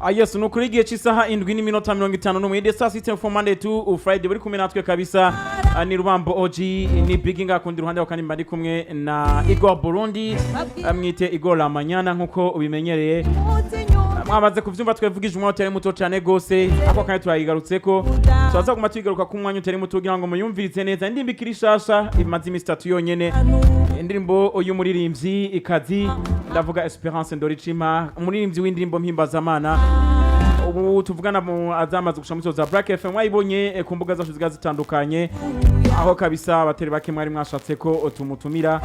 Ah, yes, ni ukuri igihe cy'isaha 7:51, the star system for Monday to Friday buri kumwe natwe kabisa. Ah, ni Rubambo OG, ni Big ngakundi ruhande wa kandi ndi kumwe na Igor Burundi. Ah, mwite Igor Lamanyana nkuko ubimenyereye. Ah, mwamaze kuvyumva, twevugije umwanya utari muto cyane gose, ako kandi turayigarutseko, turaza kuguma tuyigaruka ku mwanya utari muto kugira ngo muyumvirize neza. Indirimbo ikiri shasha, imaze imisi 3 yonyene, indirimbo y'umuririmbyi ikazi, ndavuga Esperance Ndoricima, umuririmbyi w'indirimbo mpimbazamana. Ubu tuvugana mu azamaze gusha muri za Black FM, mwayibonye ku mbuga zacu ziga zitandukanye, aho kabisa abatari bake mwari mwashatse ko tumutumira.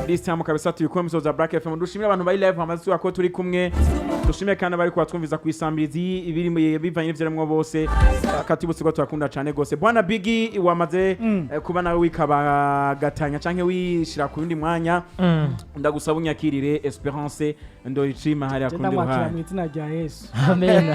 This time kabisa turi kumwe muri za Black FM. Dushimire abantu bari live bamaze ko turi kumwe, dushimire kandi abari kubatwumviza ku isambirizi ibiri bivanye n'ivyo arimwo bose. Katibutse ko turakunda cyane gose. Bwana Biggie, wamaze kuba nawe wikabagatanya canke wishira ku yundi mwanya, ndagusaba unyakirire Esperance Ndoricima hariya kundi Ndamwakira mu ruhande. izina rya Yesu. Amen.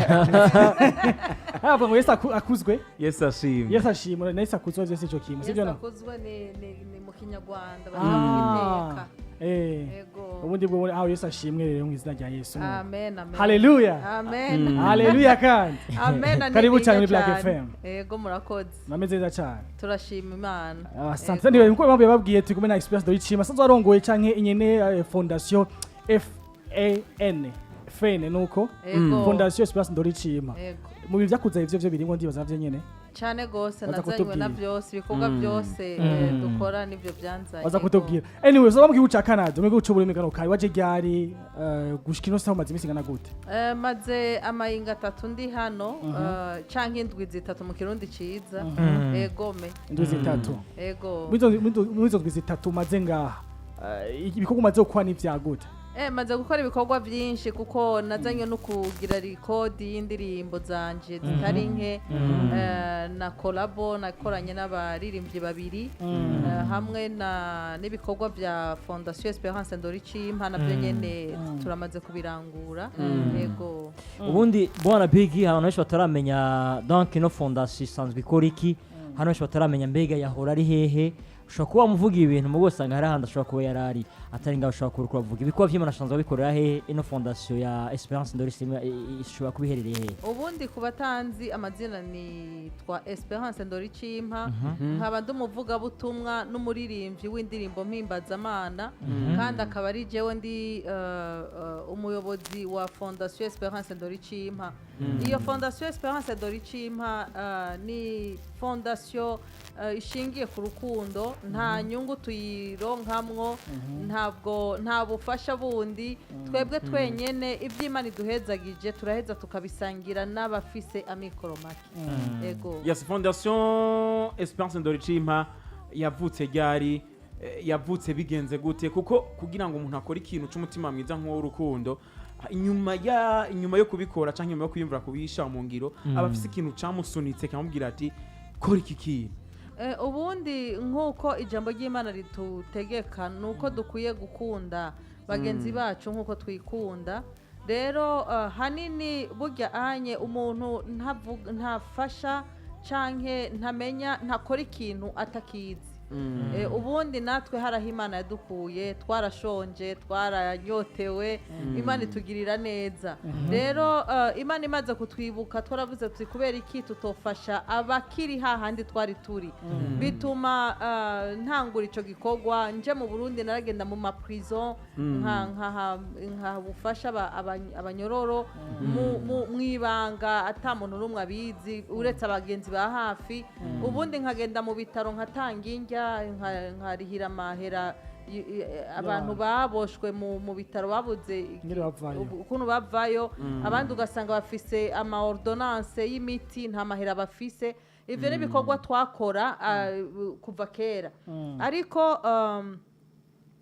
Havuga ngo Yesu akuzwe. Yesu ashimwe. Yesu ashimwe na Yesu akuzwe, vyose ico kimwe, sivyo? Yesu No akuzwe ni mu Kinyarwanda Ah, bateka. Yego. Ubundi bwo aho Yesu ashimwe rero mu izina rya Yesu. Amen, amen. Haleluya. Amen. Haleluya kandi. Amen. Karibu cyane muri nininya Black cyane. FM. Yego, murakoze. Mameze neza cyane. Turashima Imana. Asante. Ndiwe nkuko bamwe babwiye, turi kumwe na Esperance Ndoricima, asanzwe arongoye canke inyene Fondation FAN FN, nuko Yego. Fondation Esperance Ndoricima. Yego. Mu bintu vyakuza ivyo vyo birimwo, ndibaza navyo nyene. Cyane gose. Baza Nazanywe kutubwira. na byose, ibikorwa byose dukora nibyo byanzanye. Baza Yego. kutubwira. Anyway, so mu gihugu ca Canada, mu gihugu c'Uburundi kano kari waje ryari, gushika ino saha umaze imisi ingana gute? Maze amayinga 3 ndi hano, canke indwi 3 mu Kirundi ciza. Egome. Indwi 3. Ego. Muri izo ndwi 3 umaze ngaha, ibikorwa umaze gukora ni vya gute? Maze gukora ibikorwa byinshi kuko nazanye no kugira record y'indirimbo zanje zitari nke, na collabo nakoranye n'abaririmbyi babiri, hamwe na n'ibikorwa bya Fondation Esperance Ndoricimpa nabyo nyene turamaze kubirangura. Yego. Ubundi bwana Big, abantu benshi bataramenya donc ino fondation isanzwe ikora iki, hano benshi bataramenya mbega yahora ari hehe. Ushobora kuba wamuvuga ibintu mu usanga hari ahandi ashobora kuba yari ari atari ngaho, ushobora kuba uriko uravuga ibikorwa vy'Imana asanzwe abikorera hehe? Ino fondation ya Esperance Ndoricima ishobora kuba iherereye hehe? Ubundi ku batanzi amazina, nitwa Esperance Ndoricimpa, nkaba ndi umuvugabutumwa n'umuririmbyi w'indirimbo mpimbazamana, kandi akaba ari jewe ndi umuyobozi wa Fondation Esperance Ndoricimpa. Iyo Fondation Esperance Ndoricimpa ni fondation ishingiye ku rukundo, nta nyungu tuyironkamwo, ntabwo nta bufasha bundi. Twebwe twenyene iby'Imana iduhezagije turaheza tukabisangira n'abafise amikoro make. Ego. Yes, Fondation Esperance Ndoricimpa yavutse ryari? Yavutse bigenze gute? Kuko kugira ngo umuntu akore ikintu c'umutima mwiza nk'uw'urukundo, inyuma yo kubikora canke inyuma yo kwiyumvira kubisha mu ngiro, aba afise ikintu camusunitse kamubwira ati: "Kora iki kintu." Ubundi nk'uko ijambo ry'Imana ritutegeka, ni uko dukwiye gukunda bagenzi bacu nk'uko twikunda. Rero hanini burya anye umuntu ntafasha canke ntamenya, ntakora ikintu atakizi. Ubundi natwe hari aho Imana yadukuye, twarashonje, twaranyotewe, Imana itugirira neza. Rero Imana imaze kutwibuka, twaravuze tuti: "Kubera iki tutofasha abakiri hahandi twari turi?" Bituma ntangura ico gikorwa. Nje mu Burundi naragenda mu ma prison, nkaha ubufasha abanyororo mw'ibanga, ata muntu n'umwe abizi uretse abagenzi ba hafi. Ubundi nkagenda mu bitaro nkatanga indya, nkarihira amahera abantu baboshwe mu bitaro babuze Ingene bavayo. Ukuntu bavayo. Abandi ugasanga bafise ama ordonnance y'imiti, nta mahera bafise. Ivyo ni ibikorwa twakora kuva kera. Ariko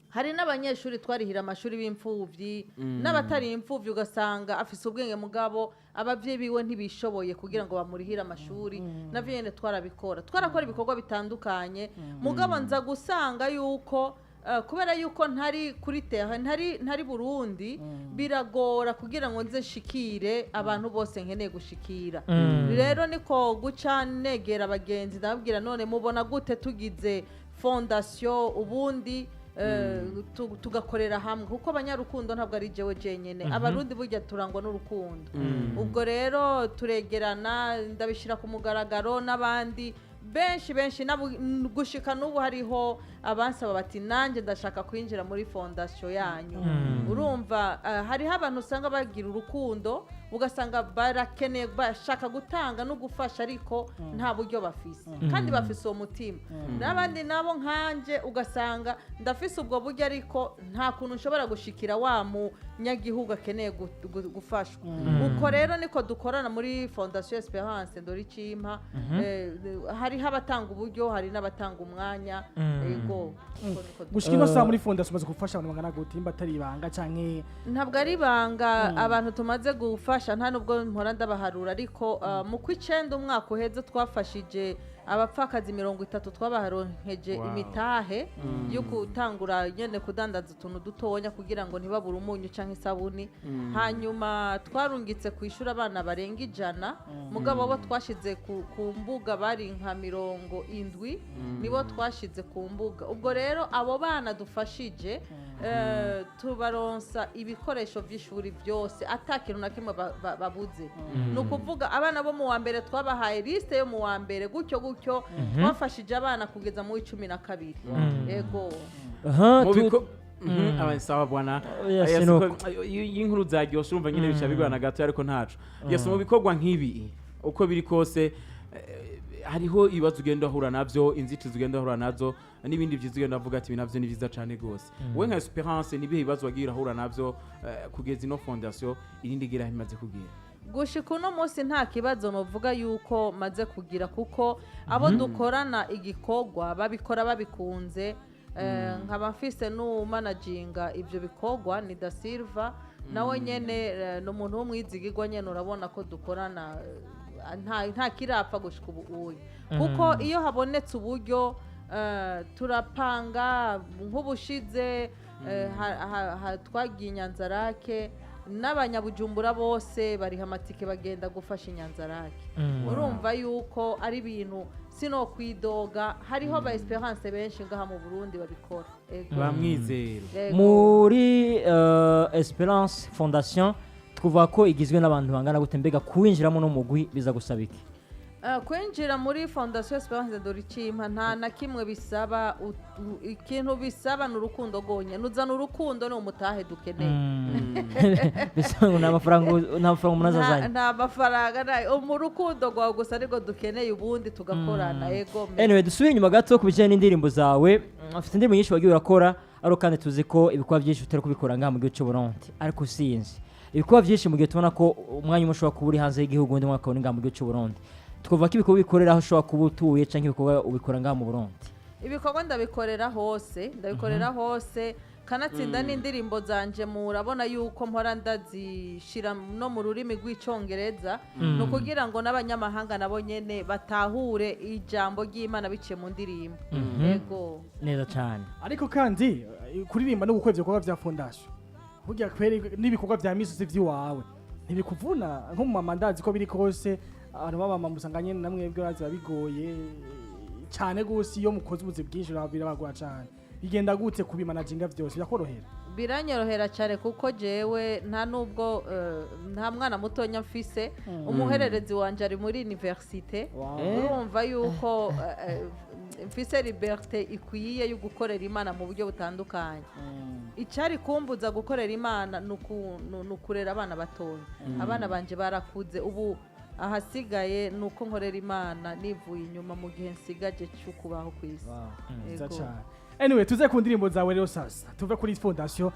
hari n'abanyeshuri twarihira amashuri b'imfuvyi, n'abatari imfuvyi, ugasanga afise ubwenge mugabo abavyeyi biwe ntibishoboye kugira ngo bamurihire amashuri, navyo nyene twarabikora. Twarakora ibikorwa bitandukanye, mugabo nza gusanga yuko kubera yuko ntari kuri terrain, ntari Burundi, biragora kugira ngo nze nshikire abantu bose nkeneye gushikira. Rero niko guca negera abagenzi, ndababwira: "None mubona gute tugize fondation?" Ubundi Tugakorera hamwe, kuko abanyarukundo ntabwo ari jewe jenyene. Abarundi burya turangwa n'urukundo. Ubwo rero turegerana, ndabishyira ku mugaragaro n'abandi benshi benshi, gushika n'ubu hariho abansaba bati: "Nanjye ndashaka kwinjira muri fondation yanyu." Urumva, hariho abantu usanga bagira urukundo, ugasanga barakeneye, bashaka gutanga no gufasha, ariko nta buryo bafise, kandi bafise uwo mutima. N'abandi nabo nkanje, ugasanga ndafise ubwo buryo, ariko nta kuntu nshobora gushikira wa munyagihugu akeneye gufashwa. Uko rero niko dukorana muri Fondation Esperance Ndoricimpa. Hariho abatanga uburyo, hari n'abatanga umwanya. Yego, uko niko. Gushika ino saha, muri fondation umaze gufasha abantu bangana gute, nimba atari ibanga canke? Ntabwo ari ibanga. Abantu tumaze gufasha, nta nubwo mpora ndabaharura, ariko mu kw'icenda umwaka uheze twafashije abapfakazi 30, twabaharonkeje imitahe yo gutangura nyene kudandaza utuntu dutonya kugira ngo ntibabure umunyu canke isabuni. Hanyuma twarungitse ku ishuri abana barenga 100, mugabo bo twashize ku mbuga bari nka 70, nibo twashize ku mbuga. Ubwo rero abo bana dufashije, tubaronsa ibikoresho by'ishuri byose, ata kintu na kimwe babuze. Ni ukuvuga abana bo mu wa mbere twabahaye liste yo mu wa mbere, gutyo gutyo twafashije abana kugeza mu w'12. Yego. Aha, Mu sawa bwana. Yes, Yes, nuko. iyo inkuru zaryoshe urumva nyine bica bigorana gato, ariko ntaco. Yes, mu bikorwa nk'ibi, uko biri kose, hariho ibibazo ugenda uhura navyo, inzitizi ugenda uhura nazo, n'ibindi byiza ugenda uvuga ati: "Ibi navyo ni byiza cane gose." Wowe nka Esperance, nibihe bibazo wagiye urahura navyo kugeza ino fondation irindi gira imaze kugira? Gushika uno munsi nta kibazo novuga yuko maze kugira, kuko abo dukorana igikorwa babikora babikunze. Nkaba mfise n'umanaginga ivyo bikorwa, ni Da Silva, nawe nyene ni umuntu w'umwizigirwa nyene. Urabona ko dukorana, nta kirapfa gushika ubu uyu, kuko iyo habonetse uburyo turapanga. Nk'ubushize twagiye Inyanzarake n'abanyabujumbura bose bariha amatike, bagenda gufasha Inyanzarake. Urumva yuko ari ibintu sino kwidoga, hariho ba Esperance benshi ngaha mu Burundi babikora. Ego. Bamwizero. Ego. Muri Esperance Fondation twavuga ko igizwe n'abantu bangana gute? Mbega kuwinjiramo no mugwi biza gusaba iki? Kwinjira muri Fondation Esperance Doricimpa nta na kimwe bisaba. Ikintu bisaba ni urukundo rwonyene. Uzana urukundo, ni umutahe dukeneye. Bisa ngo nta mafaranga umuntu azazanye. Nta mafaranga, mu rukundo rwawe gusa ariko dukeneye, ubundi tugakorana. Ego. Anyway, dusubire inyuma gato ku bijyanye n'indirimbo zawe. Ufite indirimbo nyinshi wagiye urakora, ariko kandi tuzi ko ibikorwa byinshi utari kubikora ngaha mu gihugu cy'u Burundi. Ariko sinzi, ibikorwa byinshi mu gihe tubona ko umwanya umwe ushobora kuba uri hanze y'igihugu, undi mwaka uri ngaha mu gihugu cy'u Burundi, twavuga ko ibikorwa ubikorera aho ushobora kuba utuye, cyangwa ibikorwa ubikora ngaha mu Burundi? Ibikorwa ndabikorera hose, ndabikorera hose, kanatsinda n'indirimbo zanje murabona yuko mpora ndazishira no mu rurimi rw'Icongereza, ni ukugira ngo n'abanyamahanga nabo nyene batahure ijambo ry'Imana biciye mu ndirimbo. Yego. Neza cyane. Ariko kandi kuririmba no gukora ivyo bikorwa vya fondation burya kweri n'ibikorwa vya misi yose vy'iwawe ntibikuvuna nko mu mama? Ndazi ko biri kose abantu b'abamama usanga nyene namwe bwe bazi bigoye cane gose. Iyo mukoze ubuzi bwinshi birabagora cane. Bigenda gute kubimanaginga vyose, birakorohera? Biranyorohera cyane, kuko jewe nta nubwo nta mwana mutonya mfise. Umuhererezi wanje ari muri université. Urumva yuko mfise liberté ikwiye yo gukorera Imana mu buryo butandukanye. Icyari kumbuza gukorera Imana ni ukurera abana batoya. Abana banje barakuze ubu, ahasigaye ni uko nkorera Imana nivuye inyuma mu gihe nsigaje cyo kubaho ku isi. Nziza Yego. cyane. Anyway, tuze ku ndirimbo zawe rero sasa, tuve kuri fondation.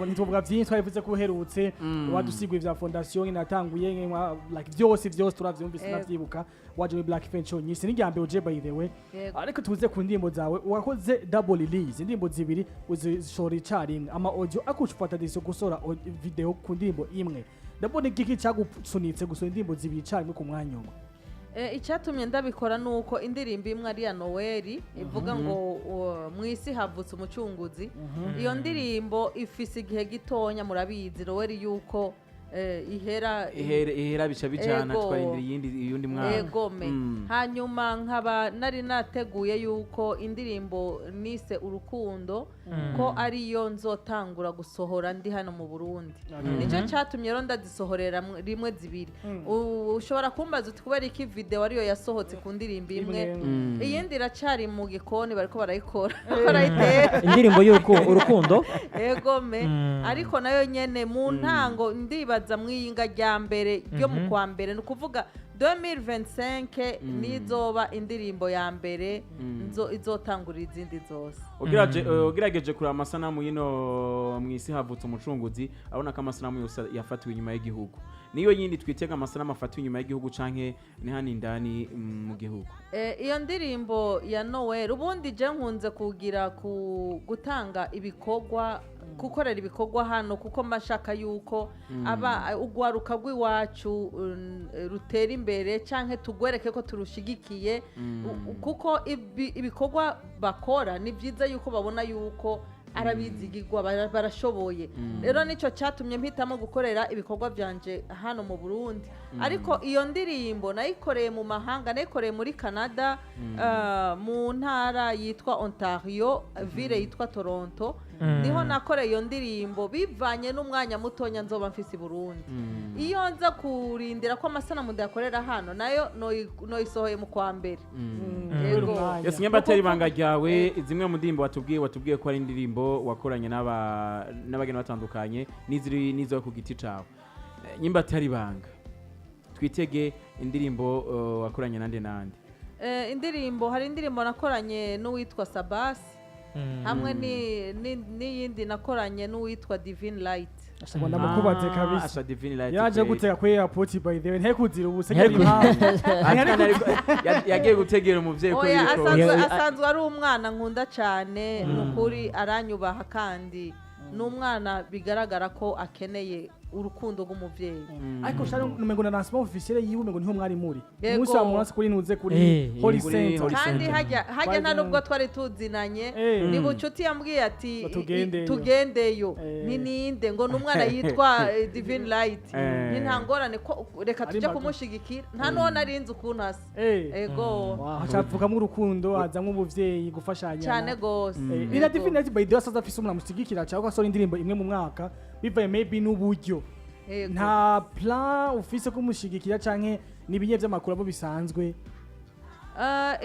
Ntituvuga byinshi, twabivuze ko uherutse wadusigura ivya fondation nyine natanguye like vyose vyose turavyumvise. Yego. Navyibuka waje muri Black French nyisi ni mbere uje, by the way. Yego. Ariko tuze ku ndirimbo zawe. Wakoze double release, indirimbo zibiri uzishora icarimwe, ama audio akushufata decision gusora video ku ndirimbo imwe. Ndabona igiki cyagusunitse gusohora indirimbo zibiri icarimwe ku mwanya umwe? Icyatumye ndabikora ni uko indirimbo imwe ari iya Noweli ivuga ngo mu isi havutse umucunguzi. Iyo ndirimbo ifise igihe gitonya, murabizi Noweli yuko ihera. Ihera bica bijana. Ego. Twarindira iyindi, iyundi mwaka. Egome. Hanyuma nkaba nari nateguye yuko indirimbo nise Urukundo ko ariyo nzotangura gusohora ndi hano mu Burundi. Nicyo cyatumye rero ndazisohorera rimwe zibiri. Ushobora kumbaza uti kubera iki video ariyo yasohotse ku ndirimbo imwe? Imwe. Iyindi iracari mu gikoni, bariko barayikora, barayitera. Indirimbo y'urukundo, Urukundo. Egome. Ariko nayo nyene mu ntango, ndibaza mwiyinga rya mbere ryo mu kwa mbere, ni ukuvuga 2025, nizoba indirimbo ya mbere izotangurira izindi zose. Ugerageje kureba amasanamu y'ino Mu Isi Havutse Umucunguzi, abona ko amasanamu yose yafatiwe inyuma y'igihugu. Niyo yindi twitega amasanamu afatiwe inyuma y'igihugu, canke ni hano indani mu gihugu? Iyo ndirimbo ya Noel, ubundi je nkunze kugira ku gutanga ibikorwa, gukorera ibikorwa hano, kuko mba nshaka yuko aba ugwaruka rw'iwacu rutera imbere, canke tugwereke ko turushigikiye. Kuko ibikorwa bakora ni byiza yuko babona yuko arabizigirwa, barashoboye. Rero nicyo cyatumye mpitamo gukorera ibikorwa byanje hano mu Burundi. Ariko iyo ndirimbo nayikoreye mu mahanga, nayikoreye muri Canada, mu ntara yitwa Ontario, ville yitwa Toronto, niho nakoreye iyo ndirimbo, bivanye n'umwanya mutonya nzoba mfise i Burundi. Iyo nza kurindira ko amasanamu ndayakorera hano, nayo noyisohoye mu kwa mbere. Yego. Yes, nyamba atari ibanga ryawe, zimwe mu ndirimbo watubwiye ko ari indirimbo wakoranye n'abageni batandukanye n'iziri n'izo ku giti cawe. Nyimba atari ibanga, twitege indirimbo wakoranye nande nande? Indirimbo, hari indirimbo nakoranye n'uwitwa Sabasi, hamwe n'iyindi nakoranye n'uwitwa Divine Light. Ashaka ndamukubaze kabisa. Asha Divine Light Yaje kweli. gutega kuri airport, by the way, ntekuzira ubu se? Ntiyari impamvu Yagiye gutegera umuvyeyi ko Oya, biriko. asanzwe Oya, asanzwe ari umwana nkunda cyane, ni ukuri aranyubaha, kandi ni umwana bigaragara ko akeneye urukundo rw'umuvyeyi. Ariko shari umengo na lancement officiel yiwe, umengo niho mwari muri Yego. umunsi wa munsi kuri ntuze kuri Holy Kuri Center. Holy Kandi Center. hajya nta nubwo twari tuzinanye. Ni bucuti yambwiye ati Ngo tugendeyo. Tugendeyo. Ni ninde? Ngo ni umwana yitwa Divine Light. Ni nta ngorane ko reka Ari tujye kumushigikira, nta n'uwo narinzi ukuntu asa. Ego. Wow, hacavukamo urukundo, hazamwo umuvyeyi, gufashanya Cyane gose. Ni na Divine Light, by the way, asaza afise umuntu amushigikira, cyangwa asohora indirimbo imwe mu mwaka bivaye maybe n'uburyo. Nta plan ufise kumushigikira, canke n'ibinye vy'amakuru abo bisanzwe?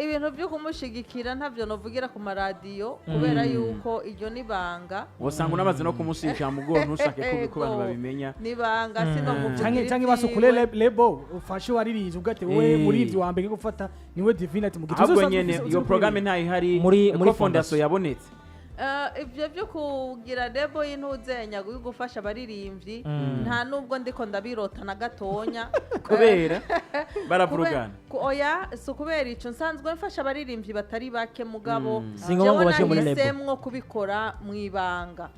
Ibintu byo kumushigikira ntabyo novugira ku maradiyo, kubera yuko iryo ni banga. Wasanga unamaze no kumushikira mu bwonko, ntushake ko abantu babimenya. Ni banga, sinomuvugira Canke basukure ivyiwe. Label ufashe waririze ubwo ati wowe muri ivyo wa mbere gufata niwe Divine Light mu gituza. Ahubwo nyene iyo programme ntayihari Muri ko fondation fondation. yabonetse. Ibyo byo kugira label y'intuzenya yo gufasha abaririmbyi, nta nubwo ndiko ndabirota na gatonya. Kubera baravurugana. Oya, si ukubera ico, nsanzwe mfasha abaririmbyi batari bake, mugabo Si ngombwa ngo jewe bashyire muri label. nahisemwo kubikora mu ibanga.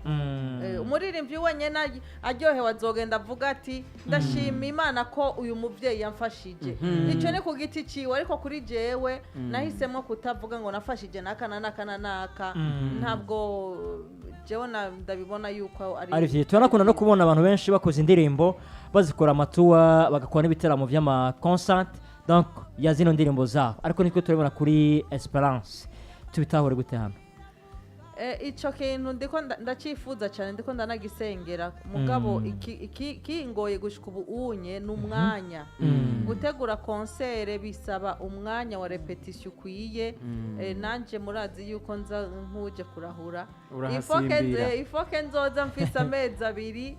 Umuririmbyi wenyine aryohewe azogenda avuga ati ndashima Imana ko uyu mubyeyi yamfashije. Icyo ni ku giti ciwe, ariko kuri jewe nahisemo kutavuga ngo nafashije naka na naka na naka. Ntabwo jewe ndabibona yuko ari Ari vyiza. Turanakunda no kubona abantu benshi bakoze indirimbo, bazikora ama tour, bagakora n'ibitaramo vy'ama concert donc ya zino ndirimbo zabo, ariko nitwe turabibona kuri Esperance. Tubitahure gute hano? Ico kintu ndiko ndacifuza cyane, ndiko ndanagisengera, mugabo kingoye gushika ubu unye ni umwanya. Gutegura concert bisaba umwanya wa répétition ukwiye. Nanje murazi yuko nza nkuje kurahura. Urahasimbira. Ifoke nzoza mfise amezi 2.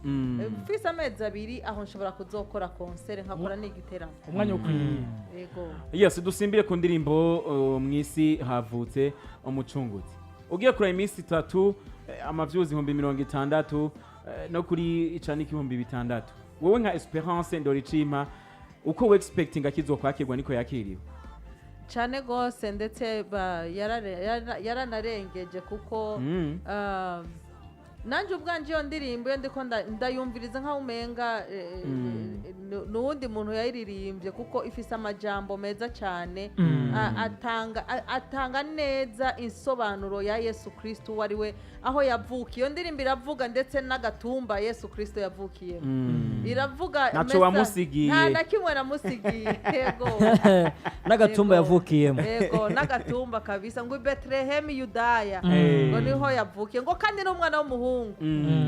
Mfise amezi 2, aho nshobora kuzokora concert, nkakora n'igiteramo. Umwanya ukwiye. Yego. Yes, dusimbire ku ndirimbo Mu Isi Havutse Umucunguzi. Ugiye kureba iminsi 3, ama views 60,000, no kuri icana 6000. Wowe nka Esperance Ndoricima, uko we expecting akizokwakirwa niko yakiriwe? Cyane gose, ndetse yaranarengeje kuko nanjye ubwanje iyo ndirimbo iyo ndiko ndayumviriza nkaho umenga N'uwundi muntu yayiririmbye, kuko ifise amajambo meza cyane. Atanga neza insobanuro ya Yesu Kristo uwo ari we, aho yavukiye. Iyo ndirimbo iravuga ndetse n'agatumba Yesu Kristo yavukiyemo. Iravuga Ntaco wamusigiye. Nta na kimwe namusigiye, yego. N'agatumba Yego. yavukiyemo. Yego, n'agatumba kabisa, ngo i Betelehemu Yudaya, ngo niho yavukiye, ngo kandi n'umwana w'umuhungu.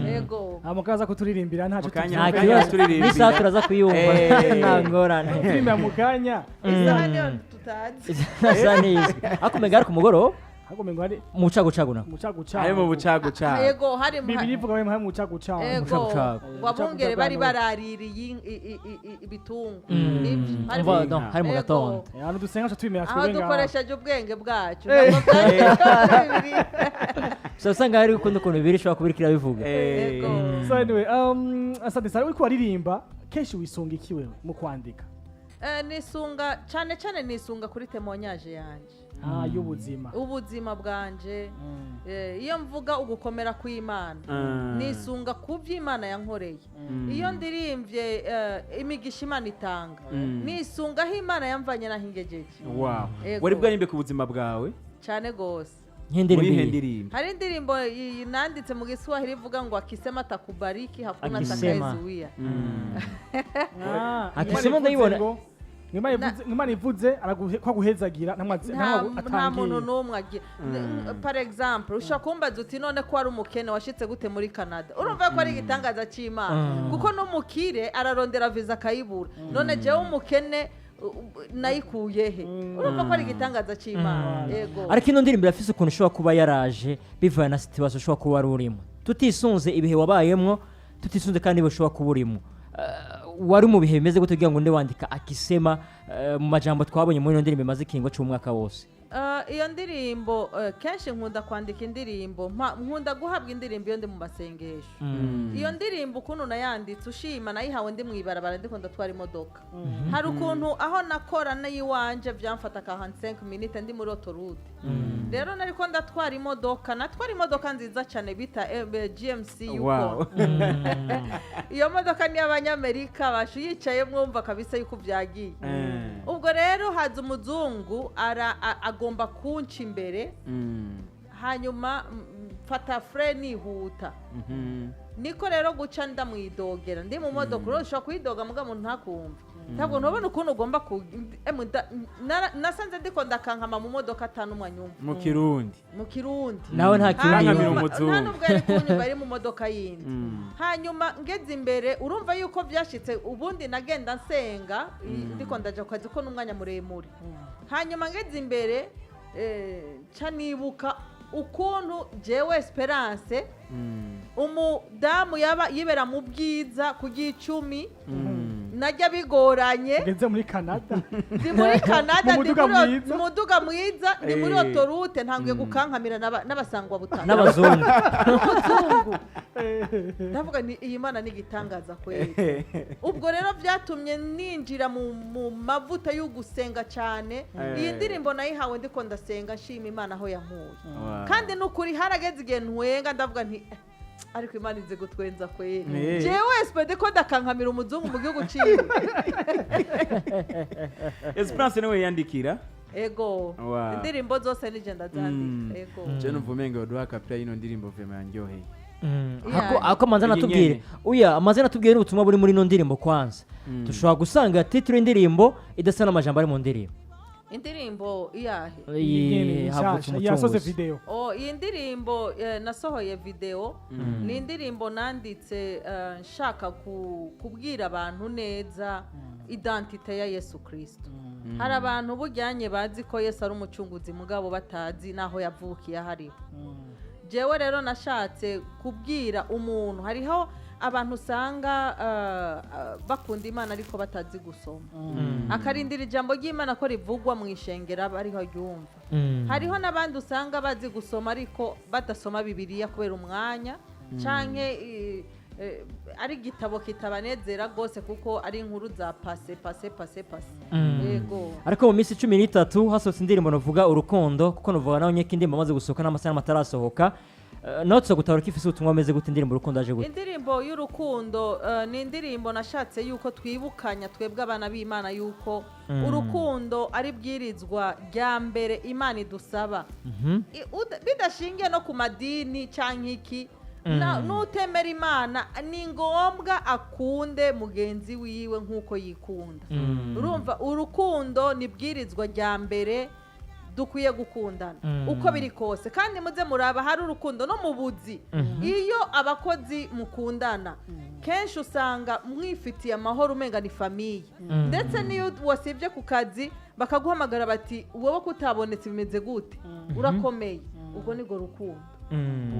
Yego. Nta mukaza kuturirimbira, ntacyo. Mu kanya. Nta Mukanya kibazo. turirimbira. N'isaha turaza kuyumva. Nta ngorane. Turirimbira mu kanya. Isaha niyo tutazi. Nasa neza, ariko umenya ari ku mugoroba. Ahubwo ngo hari mu cagucagu nako. Mucagucagu. Ari mu bucagucagu. Yego, hari Bibiri ivuga hari mu cagucagu. Ego, Mucagucagu. ngo abungere bari baraririye ibitungwa. Nibyo, hari Umva, no, hari mu Ego. gatondo. Ahantu dusenga tuca tubimenya Aho twebwe ngaho. dukoresheje ubwenge bwacu, ntabwo byari bibiri. So usanga hari ukundi ukuntu bibiri ishobora kuba iriko irabivuga. Ego. So anyway, asante sana. Uriko waririmba kenshi, wisunga iki wewe mu kwandika? Nisunga cyane cyane, nisunga kuri témoignage yanje. Ah, y'ubuzima. Ubuzima bwanje. Iyo mvuga ugukomera kw'Imana, nisunga ku by'Imana yankoreye. Iyo ndirimbye imigisha Imana itanga, nisunga aho Imana yamvanye n'aho ingejeje. Wow. Ego. Wari bwarimbe ku buzima bwawe? Cyane gose. Nk'indirimbo Muri ihe iyi. ndirimbo? Hari indirimbo nanditse mu Giswahili ivuga ngo akisema atakubariki hakuna Akisema. atakayezuia. Ah, Akisema Imana ndayibona. ivuze ngo Imana ivuze ko aguhezagira Nta ntamwe nta muntu atangiye. n'umwe agira. Par exemple, ushobora kumbaza uti: "None ko wari umukene, washitse gute muri Canada?" Urumva ko ari igitangaza cy'Imana, kuko n'umukire ararondera visa akayibura. None jewe umukene nayikuye he? Urumva ko ari igitangaza cy'Imana, yego. Ariko ino ndirimbo irafise ukuntu ishobora kuba yaraje bivanye na situation ushobora kuba wari urimo, tutisunze ibihe wabayemwo, tutisunze kandi ibihe ushobora kuba urimo. Wari mu bihe bimeze gute kugira ngo nde wandika akisema, mu majambo twabonye muri ino ndirimbo imaze ikiringo c'umwaka wose? Iyo ndirimbo, kenshi nkunda kwandika indirimbo, nkunda guhabwa indirimbo iyo ndi mu masengesho. Iyo ndirimbo ukuntu nayanditse, ushima nayihawe ndi mu ibarabara, ndiko ndatwara imodoka. Hari ukuntu aho nakora n'iyiwanje byamfata ka 5 minutes ndi muri autoroute. Rero nariko ndatwara imodoka, natwara imodoka nziza cyane bita GMC Yukon. Iyo modoka ni iy'Abanyamerika, basha uyicaye mwumva kabisa yuko byagiye. Ubwo rero haza umuzungu agomba kunca imbere, hanyuma mfata frein nihuta. Niko rero guca ndamwidogera ndi mu modoka. Urashobora ushobora kuyidoga muga muntu ntakumve. Ntabwo ntubona ukuntu ugomba ku emwe nasanze ndiko ndakankama mu modoka atanu umwanyumva. Mu Kirundi. Mu Kirundi. Nawe nta Kirundi Kankamira yumva. umuzungu. Nta nubwo yari kunyumva, ari mu modoka yindi. Hanyuma ngeze imbere, urumva yuko byashitse. Ubundi nagenda nsenga, ndiko ndaja ku kazi ko n'umwanya muremure. Hanyuma ngeze imbere, nca nibuka ukuntu jewe Esperance, umudamu yaba yibera mu bwiza ku gicumi, najya bigoranye. Ugeze muri Canada. Ndi muri Canada, Mu ndi muduga muri mwiza. mu muduga mwiza, ndi muri autoroute, ntanguye gukankamira n'abasangwa butaka. N'abazungu. N'umuzungu. Ndavuga ni iyi Mana ni igitangaza kweli. Ubwo rero byatumye ninjira mu mavuta yo gusenga cyane. Iyi ndirimbo nayihawe ndiko ndasenga, nshima Imana aho yankuye. Kandi ni ukuri, harageze igihe ntwenga, ndavuga nti: "Eh, ariko Imana izi gutwenza kweli." Jewe SPD ko ndakankamira umuzungu mu gihugu ciwe. Esperance niwe yandikira? Ego. Indirimbo zose nije ndazandika, ego. Je numva umenga yoduha kapira y'ino ndirimbo, vraiment yanryoheye. Ako amanza Iyi natubwire. nyene. Uya amaze natubwire n'ubutumwa buri muri ino ndirimbo kwanza. Dushobora gusanga titre y'indirimbo idasa n'amajambo ari mu ndirimbo. Indirimbo iyahe? Iyi havutse Nshasha yasoze umucunguzi. video. Oh, iyi ndirimbo nasohoye video. Ni indirimbo nanditse nshaka kubwira abantu neza identité ya Yesu Kristo. Hari abantu bujyanye bazi ko Yesu ari umucunguzi, mugabo batazi n'aho yavukiye ahariho. Jewe rero nashatse kubwira umuntu, hariho abantu usanga bakunda Imana ariko batazi gusoma, akarindira ijambo ry'Imana ko rivugwa mu ishengero aba ariho ryumva. Hariho n'abandi usanga bazi gusoma ariko badasoma Bibiliya kubera umwanya, canke ari igitabo kitabanezera rwose, kuko ari inkuru za passé, passé, passé, passé. Yego. Ariko mu minsi 13 hasohotse indirimbo navuga urukundo, kuko navuga nawe nyeko indirimbo amaze gusohoka n'amasaha atarasohoka. Nawe gutahura ko ifise ubutumwa bumeze gute, indirimbo urukundo aje gute? Indirimbo y'urukundo ni indirimbo nashatse yuko twibukanya twebwe abana b'Imana yuko urukundo ari bwirizwa rya mbere Imana idusaba. Bidashingiye no ku madini canke iki, n'utemera Imana ni ngombwa akunde mugenzi wiwe nk'uko yikunda. Urumva, urukundo ni bwirizwa rya mbere, dukwiye gukundana uko biri kose. Kandi muze muraba, hari urukundo no mu buzi. Iyo abakozi mukundana, kenshi usanga mwifitiye amahoro, umenga ni famille. Ndetse n'iyo wasibye ku kazi bakaguhamagara bati: "Wowe kutabonetse bimeze gute? Urakomeye?" Ubwo nibwo rukundo.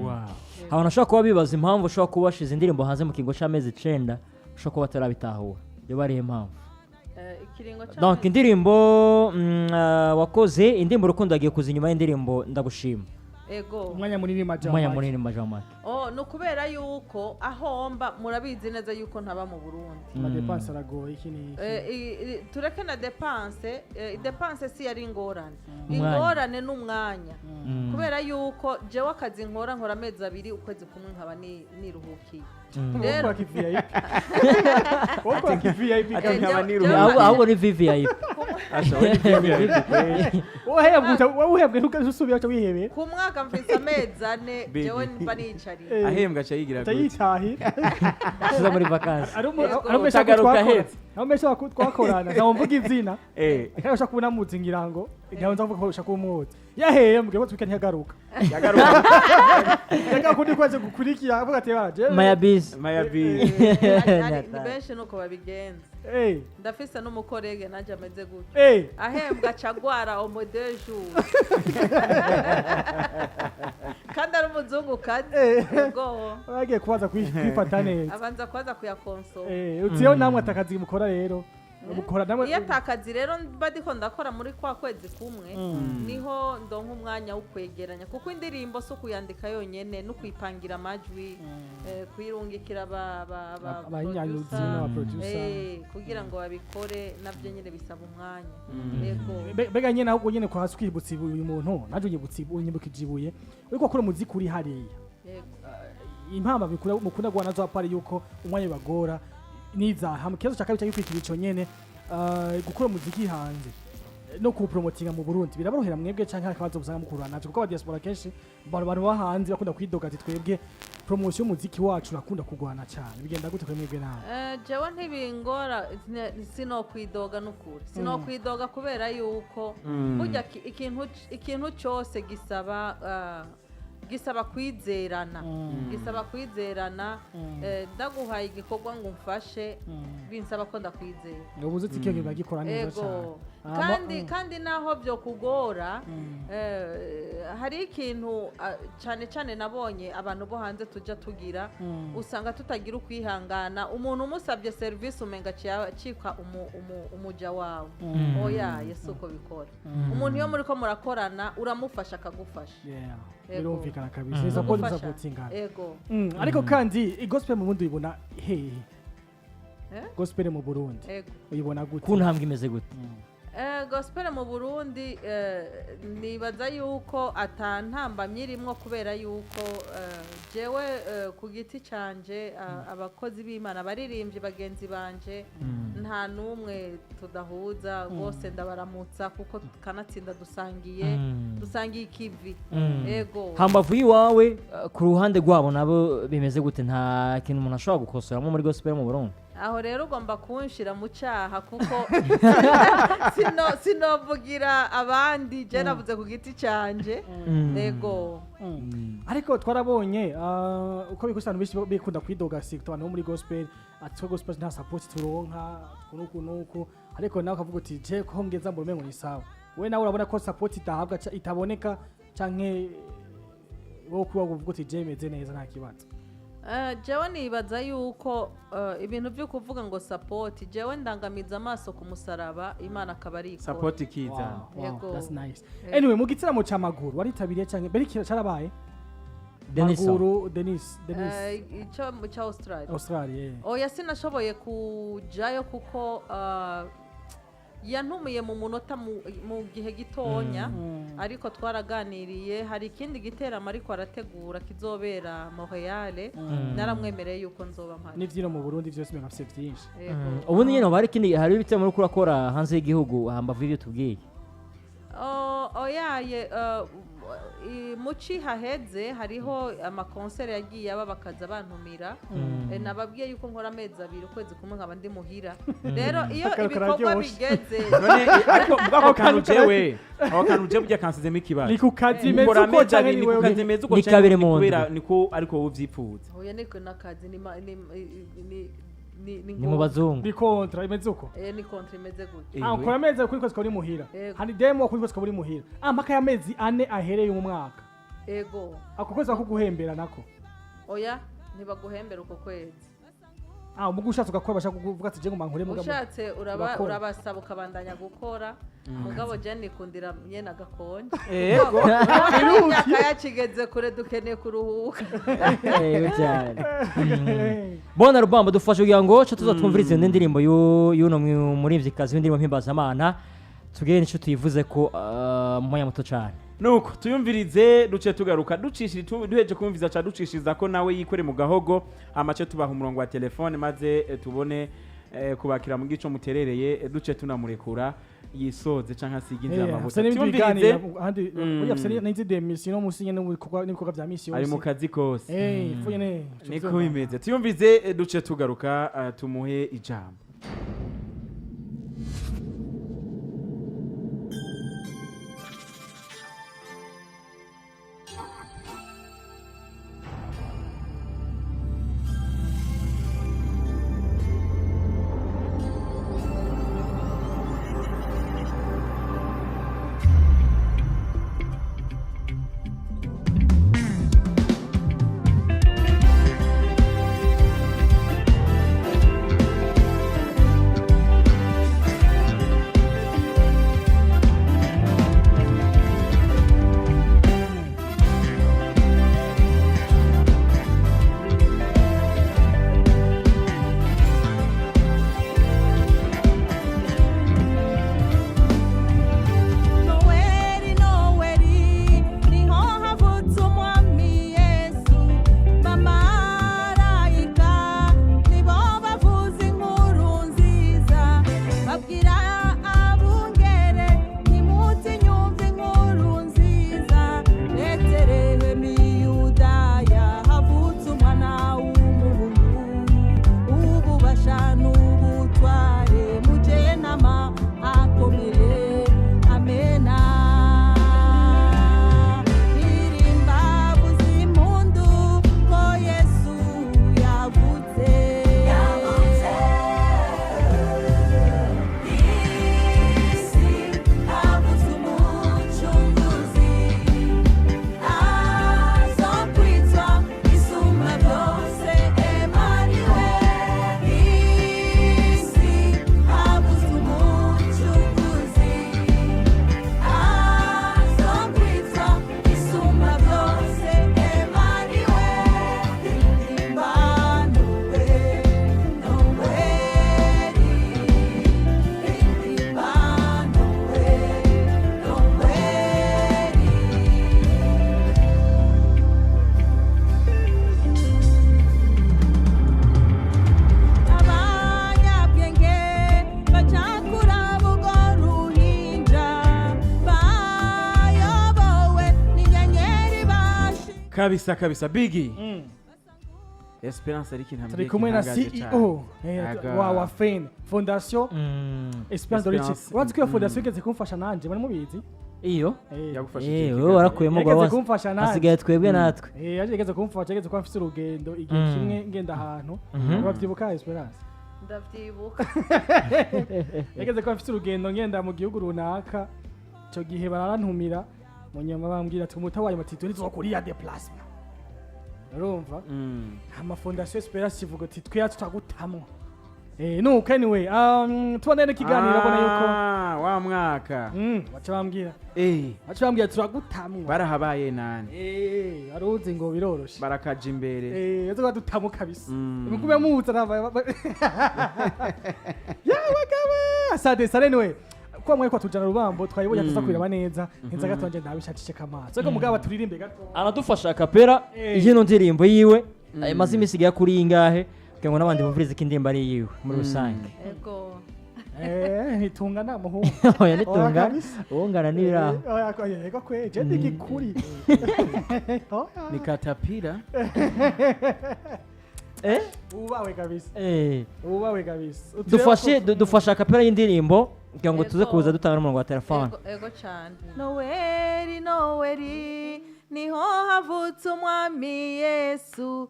Wow. Abantu bashobora kuba bibaza impamvu ushobora kuba washize indirimbo hanze mu kiringo cy'amezi 9, ushobora kuba batarabitahura, iyo bariho impamvu. Ikiringo Donc cy'amezi indirimbo wakoze, indirimbo urukundo yagiye kuza inyuma y'indirimbo ndagushima. Ego. Umwanya munini majambo. Umwanya munini majambo. Oh, ni ukubera yuko ahomba murabizi neza yuko ntaba mu Burundi. Ama dépenses aragoye, iki ni iki. Tureke na dépense, dépense si yari ingorane. Umwanya. Ingorane n'umwanya, kubera yuko jewe akazi nkora, nkora amezi 2, ukwezi kumwe nkaba niruhukiye. Wowe ukora VIP, wowe ukora VIP. Ati Eh, nkaba niruhukiye. Ahubwo ni VVIP. Asha, we ni VIP. Wowe uhembwe ntukazusubira uca wihebera. Ku mwaka mfise amezi 4 Big. jewe mba nicariye. Ahembwa aca yigira gute? Utayitahira. Tuza muri vacances. Ari Yego. ari umesha Utagaruka twakora. ahetse. Ari umesha twakorana, ntabwo mvuga izina. Kandi ushaka kubona muzi, ngira ngo ntabwo nza kuvuga ko ushaka kumuzi. Yahembwe ngo twike ntiyagaruka. Yagaruka. Yagaruka kundi kwezi gukurikira avuga ati: "Bara jewe." Maya biz. Maya B. Ni benshi nuko babigenza. Ndafise n'umu collègue nanjye ameze gutyo. Ahembwa acagwara omodeju kandi ari umuzungukazi. Ego. Bagiye kubaza kwifata neza. Abanza kubaza kuyakonsoma. Utiyo namwe atakazi mukora rero. Mukora namwe. Iyo atakazi rero mba ndiko ndakora muri kwa kwezi kumwe, niho ndonka umwanya wo kwegeranya, kuko indirimbo si ukuyandika yonyene, no kuyipangira amajwi, kuyirungikira ba Abahinyanyuzi producer, n'aba producer. Kugira ngo babikore nabyo nyine bisaba umwanya. Yego. Mbega nyene ahubwo nyene kwa hasi ukibutsa uyu muntu naje unyibutsa, unyibukije ibuye uriko akora umuziki uri hariya. Yego. Impamba bikura mukunda guhana nazo apari yuko umwanya bibagora niza hamwe. Ikibazo cya kabiri cyo ico nyene, gukora umuziki hanze no kuwupromotinga mu Burundi biraborohera mwebwe, canke hari akabazo usanga mukura navyo? Kuko aba diaspora kenshi, abantu bo hanze bakunda kwidoga ati: "Twebwe promotion y'umuziki wacu urakunda kugwana cyane." Bigenda gute kuri mwebwe nawe? Jewe ntibingora, sinokwidoga n'ukuri, sinokwidoga kubera yuko burya ikintu cyose gisaba gisaba kwizerana, gisaba kwizerana. Ndaguhaye igikorwa ngo umfashe, binsaba ko ndakwizera. Ubuze uti ikintu bagikora neza cyane. Ego. Kandi kandi naho byo kugora, hari ikintu cyane cyane nabonye abantu bo hanze tujya tugira, usanga tutagira ukwihangana. Umuntu umusabye serivisi umenga acika umuja wawe. Oya, yesu uko bikora. Umuntu iyo muri ko murakorana, uramufasha akagufasha. Yeah, Ego. birumvikana kabisa. Support, Gufasha. supportingana. Ego. Ariko kandi gospel mu Burundi uyibona hehe? Eh? Gospel mu Burundi Ego. uyibona gute? Ku ntambwe imeze gute? Gospel mu Burundi, nibaza yuko atantambamye irimwo, kubera yuko jewe ku giti canje, abakozi b'Imana, abaririmbyi bagenzi banje, nta n'umwe tudahuza, bose ndabaramutsa, kuko kanatsinda dusangiye dusangiye ikivi. Ego. Hambavu y'iwawe, ku ruhande rwabo nabo bimeze gute? Nta kintu umuntu ashobora gukosoramo muri gospel mu Burundi? Aho rero ugomba kunshira mu cyaha, kuko sinovugira abandi, je navuze ku giti canje. Ego. Ariko twarabonye uko bikose abantu benshi bikunda kwidoga, si abantu bo muri gospel, ati: "Twe gospel nta support turonka nuku nuku." Ariko nawe ukavuga uti: "Je ko ngeza mu rumengo ni sawa." We nawe urabona ko support idahabwa itaboneka, canke wowe kuba uvuga uti: "Je meze neza, nta kibazo"? Jewe nibaza yuko ibintu byo kuvuga ngo support, jewe ndangamiza amaso ku musaraba, Imana akaba ari ikora. Support ikiza. Wow, Yego. that's nice. Yego. Anyway, mu gitaramo ca Maguru waritabiriye canke mbere carabaye? Denison. Maguru Denis, Denis. Ico mu ca Australia? Australia, yeah. Oya, sinashoboye kujayo kuko Yantumiye mu munota mu gihe gitonya, ariko twaraganiriye. Hari ikindi giteramo ariko arategura kizobera Montreal, naramwemereye yuko nzoba mpari. N'ivyino mu Burundi vyose umenga afise vyinshi. Yego. Ubundi nyine hari ikindi, hari ibitemo uriko urakora hanze y'igihugu hambavu y'ibyo tubwiye? Oh, oyaye, muci haheze hariho amakonseri yagiye aba, bakaza bantumira. Nababwiye yuko nkora amezi 2, ukwezi kumwe nkaba ndi muhira. Rero iyo Akantu ibikorwa kararyoshe. bigeze None ariko ubwo ako kantu jewe burya kansizemo ikibazo. Ni ku kazi imeze Ukora uko amezi canke 2 ni ni ku wewe? kazi imeze uko Ni canke kabiri ni mu kubera ndwi. niko ariko wowe uvyipfuza? Oya, niko n'akazi ni ma- ni ni ni Ni mu bazungu. Ni contrat imeze uko? Ni contrat imeze gutyo. Ah, ukora amezi 2 kuri kwezi ukaba uri muhira. Yego. Hari demo kuri kwezi ukaba uri muhira. Ah, mpaka y'amezi 4 ahereye mu mwaka. Ego. Ako kwezi bakuguhembera nako? Oya, ntibaguhembera uko kwezi. Ah, umugu ushatse ugakora, bashaka kuvuga ati je ngo nkore mugabo. Ushatse uraba Urakora. urabasaba ukabandanya gukora, mugabo je nikundira nyene agakonje. Ego. Imyaka yakigeze kure, dukeneye kuruhuka. Yego cyane. Bona Rubamba, dufashe kugira ngo co tuzatwumvirize indi ndirimbo y'uno muririmvyikazi w'indirimbo mpimbazamana, tugere n'ico tuyivuze ko mu mwanya muto cane. Nuko tuyumvirize, duce tugaruka ducishije duheje kumviriza ca ducishiriza ko nawe yikore mu gahogo, amace tubaha umurongo wa telefone maze tubone kubakira mu gico muterereye, duce tunamurekura yisoze canke asige inzira Eh, amavuta. afise n'ibindi Tuyumvirize. biganiro ahandi. Burya afise n'izindi emission no musi nyene n'ibikorwa vya misi yose. Ari mu kazi kose. Eh, ifu nyene. Niko bimeze. Tuyumvize, duce tugaruka, tumuhe ijambo. Noweli, Noweli, niho havutse umwami Yesu. Bamarayika nibo bavuza inkuru nziza, babwira abungere nimutinyumve inkuru nziza. Betelehemu Yudaya havutse umwana w'umuhungu, ububasha n'ubutware mujenama akomeye. Amena. Ririmba impundu ko Yesu yavutse, yavutse. Isi havutse umucunguzi, azokwitwa isumba byose Emmanuel. Isi havutse umucunguzi, azokwitwa isumba byose Emmanuel. Ririmba Noel, Noel, ririmba Noel, Noel. Abanyabwenge bacakura bugo ruhinja, bayobowe n'inyenyeri bashi. Kabisa kabisa, Bigi Esperance, ariko intambwe Turi kumwe na intangaje cane. CEO Aga. wa FEN Fondation Esperance Dorici. Esperance. Urazi ko iyo fondation igeze kumfasha nanje, muri mubizi? Iyo Yagufashije Eh, iki wowe kiganiro? warakuyemo Yageze gwa kumfasha nanje. hasigaye twebwe natwe. Eh, yaje yageze kumfasha, yageze kuba mfise urugendo igihe kimwe ngenda ahantu. Urabyibuka, Esperance? Ndavyibuka. Yageze kuba mfise urugendo ngenda mu gihugu runaka, ico gihe bararantumira, mu nyuma bambwira ati umutawaye bati ntizokuriya déplacement. Urumva? Ama fondation Esperance ivuga ati twe tutagutamwo. Eh, nuko anyway, tubandanye n'ikiganiro, abona yuko Ah, wa mwaka. Baca bambwira baca bambwira turagutamwo. Barahabaye nani? Eh, aruzi ngo biroroshe. Barakaja imbere. Eh, yazoga dutamu kabisa. Mugume muza nava. Yawe gawe. Asante sana anyway. Ko mwe ko tujana Rubambo twayibonye, tuza kubiraba neza ntinza gato nje ndabishakishe kamaso, ariko mugabo turirimbe gato. Aradufasha a cappella y'ino ndirimbo yiwe imaze iminsi igera kuri ingahe, kugira ngo n'abandi bumvirize ko indirimbo ari iyiwe muri rusange. Ego. Ntitungana muhungu. Oya, nitunga. Oya, kabisa. Uwungana n'ibiraho. Oya, oya, yego kwe, je ndi gikuri. Oya. Ni katapira. Ubawe kabisa. Ubawe kabisa. Dufashe dufashe a cappella y'indirimbo kugira ngo tuze Yego. kuza dutanga n'umurongo wa telefone. Ego, ego cyane. Noweli, Noweli, niho havutse umwami Yesu.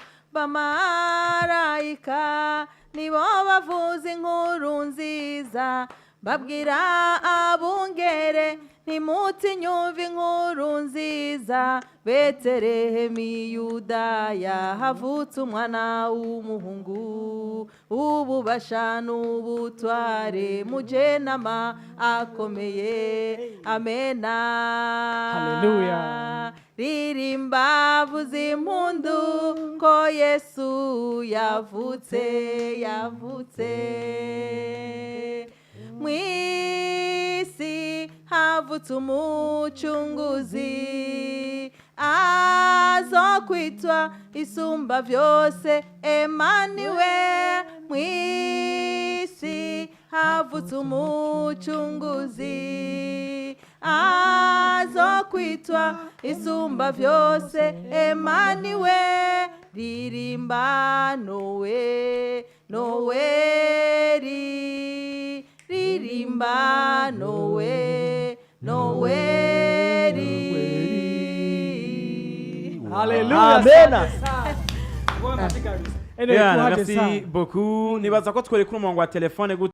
Bamarayika nibo bavuza inkuru nziza, babwira abungere, ntimutinyumve inkuru nziza. Betelehemi Yudaya havutse umwana w'umuhungu, ububasha n'ubutware mujenama akomeye. Amena. Hallelujah. Ririmba, vuza impundu ko Yesu yavutse, yavutse. Mw'isi havutse umucunguzi, azokwitwa isumba byose Emmanuel. Mw'isi havutse umucunguzi, azokwitwa isumba byose Emmanuel. Ririmba nowe noweri, ririmba nowe noweri. Hallelujah. Amena. Anyway, Yeah, kuhaje merci sana. beaucoup. Nibaza ko twereka umurongo wa telefone gute.